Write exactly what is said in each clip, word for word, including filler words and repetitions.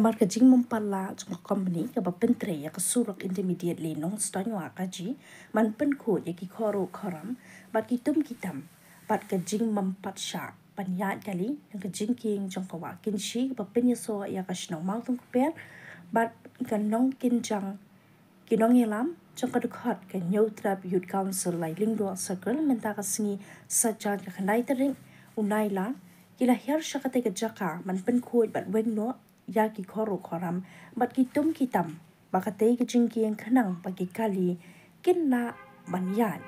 Bad ka jingbym pat lah jong ka company kaba pyntrei ïa ka surok intermediate lane Nongstoiñ Wahkaji ban pynkhuid ïa ki khohruh khohram bad ki tum ki tam, bad ka jingbym pat shah ban ïaid kali na ka jingkieng jong ka Wah Kynshi kaba pynïasoh ïa ka shnong Mawthankper bad ka Nongkynjang. Ki nongïalam jong ka dkhot ka Hynñiewtrep Youth Council Lailingdoh Circle mynta ka sngi Saitjaiñ ka khyndai tarik u Nailar ki la hiar sha katei ka jaka ban pynkhuid bad weng noh ïa ki khohruh khohram bad ki tum ki tam ba katei ka jingkieng khnang ba ki kali kin lah ban ïaid.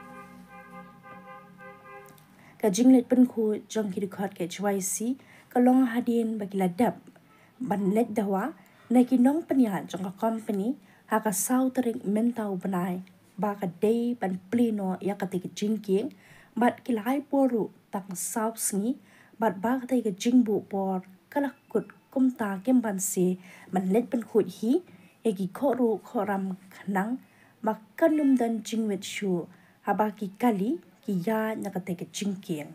Ka jingleit pynkhuid jong ki dkhot ka H Y C ka long hadien ba ki la dep ban leit dawa na ki nongpynïaid jong ka company ha ka saw tarik mynta u bnai ba ka dei ban plie noh ïa katei ka jingkieng bad ki la ai por ruh tang saw sngi bad ba katei ka jingbuh por ka la kut kumta kim banse ban leit pynkhuid hi ïa ki khohruh khohram khnang ba kan ym don jingwit shuh haba ki kali ki ïaid na katei ka jingkieng.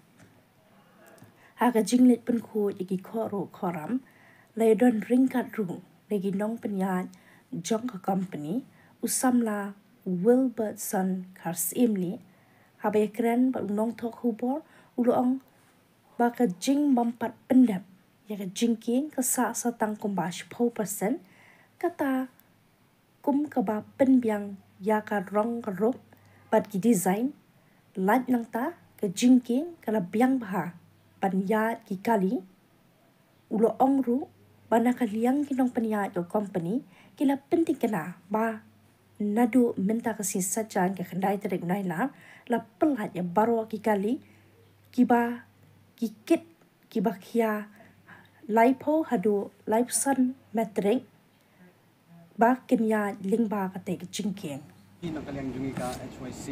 Ha ka jingleit pynkhuid ïa ki khohruh khohram la ïadon ryngkat ruh na ki nongpynïaid jong ka company u samla Wilbertson Kharsyiem Lieh. Haba ïakren bad u nongthoh khubor u la ong ba ka jingbym pat pyndep ïa ka jingkieng ka sah sa tang kumba shiphew percent kata kum kaba pynbiang ïa ka rong ka rup bad ki design. Lait nangta ka jingkieng ka la biang bha ban ïaid ki kali. U la ong ruh ba na ka liang ki nongpynïaid ka company ki la pynthikna ba naduh mynta ka sngi Saitjaiñ ka khyndai tarik u Nailar la pyllait ïa baroh ki kali kiba ki kit kiba khia laiphew haduh laiphew san metrik ba kin ïaid lyngba katei ka jingkieng. Ngi na ka liang jong ngi ka H Y C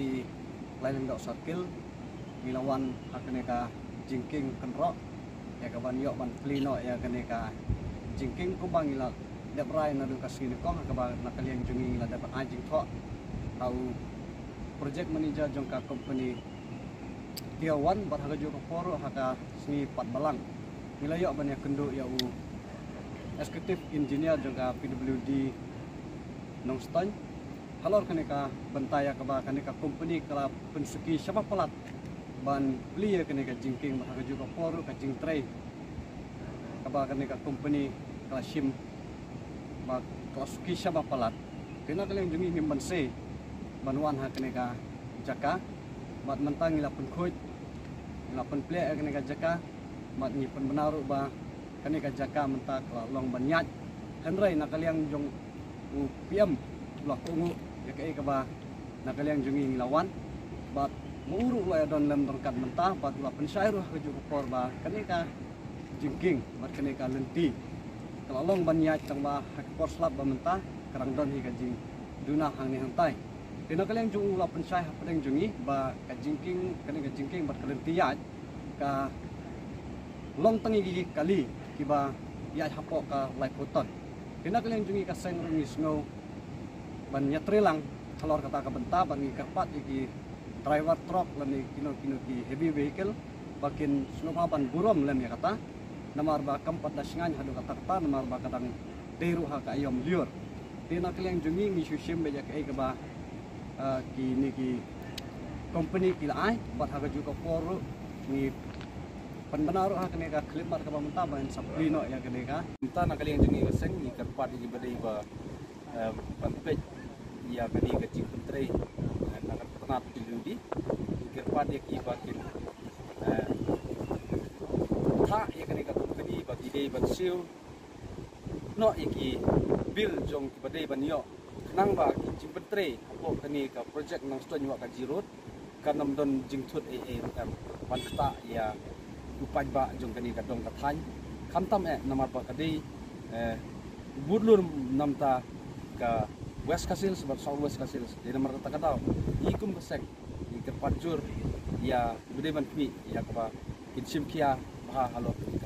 Lailingdoh Circle ngi la wan ha kane ka jingkieng kynroh ïa ka ban ïoh ban plie noh ïa kane ka jingkieng kumba ngi la dep rai naduh ka sngi nyngkong, ha kaba na ka liang jong ngi ngi la dep ai jingthoh ha u project manager jong ka company Tier one bad ha kajuh ka por ruh ha ka sngi pat balang ngi la ïoh ban ïakynduh ïa u Executive Engineer jong ka P W D Nongstoiñ halor kane ka bynta ïa kaba kane ka company ka la pynsuki shaba palat ban plie ïa kane ka jingkieng bad ha kajuh ka por ruh ka jingtrei kaba kane ka company ka la shim ba ka la suki shaba palat. Te na ka liang jong ngi ngim banse ban wan ha kane ka jaka bad mynta ngi la pynkhuid, ngi la pynpliah ïa kane ka jaka bad ngi pynbna ruh ba kane ka jaka mynta ka la long ban ïaid. Hynrei na ka liang jong u P M u la kohnguh ïa kaei kaba na ka liang jong ngi ngi la wan bad ma u ruh u la ïadon lem ryngkat mynta bad u la pynshai ruh ha kajuh ka por ba kane ka jingkieng bad kane ka lynti ka la long ban ïaid tang ba ha ka por slap ba mynta ka dang don hi ka jingduna hangne hangtai. Te na ka liang jong u la pynshai hapdeng jong ngi ba ka jingkieng, kane ka jingkieng bad ka lynti ïaid ka long tang ïa ki kali kiba ïaid hapoh ka laiphew ton. Te na ka liang jong ngi ka seng ruh ngi sngew ban ïatreilang halor kata ka bynta bad ngi kyrpad ïa ki driver truck lane kino kino ki heavy vehicle ba kin sngewbha ban burom lem ïa kata namar ba kam pat da shngaiñ haduh katta katta namar ba ka dang dei ruh ha ka aïom lyiur. Te na ka liang jong ngi ngi shu shim beit ïa kaei kaba ah, kine ki company ki la ai bad ha kajuh ka por ruh ngi pynbna ruh ha kane ka khyllipmat kaba mynta ba ngin sa plie noh ïa kane ka. Mynta na ka liang jong ngi ka seng ngi kyrpad ïa kiba dei ba, eh, ban peit ïa kane ka jingpyntrei, eh, na ka tnat P W D. Ngi kyrpad ïa kiba kin, eh, thah ïa kane ka company ba ki dei ban siew noh ïa ki bill jong kiba dei ban ïoh khnang ba ki jingpyntrei hapoh kane ka project Nongstoiñ Wahkaji Road kan ym don jingthut ei ei ruh em ban ktah ïa u paidbah jong kane ka dong ka thaiñ. Khamtam eh namar ba ka dei, eh, bud lur namta ka West Khasi Hills bad South West Khasi Hills. Dei namar kata ka daw ngi kum ka seng ngi kyrpad jur ïa kiba dei ban khmih ïa kaba kin shim khia bha halor kane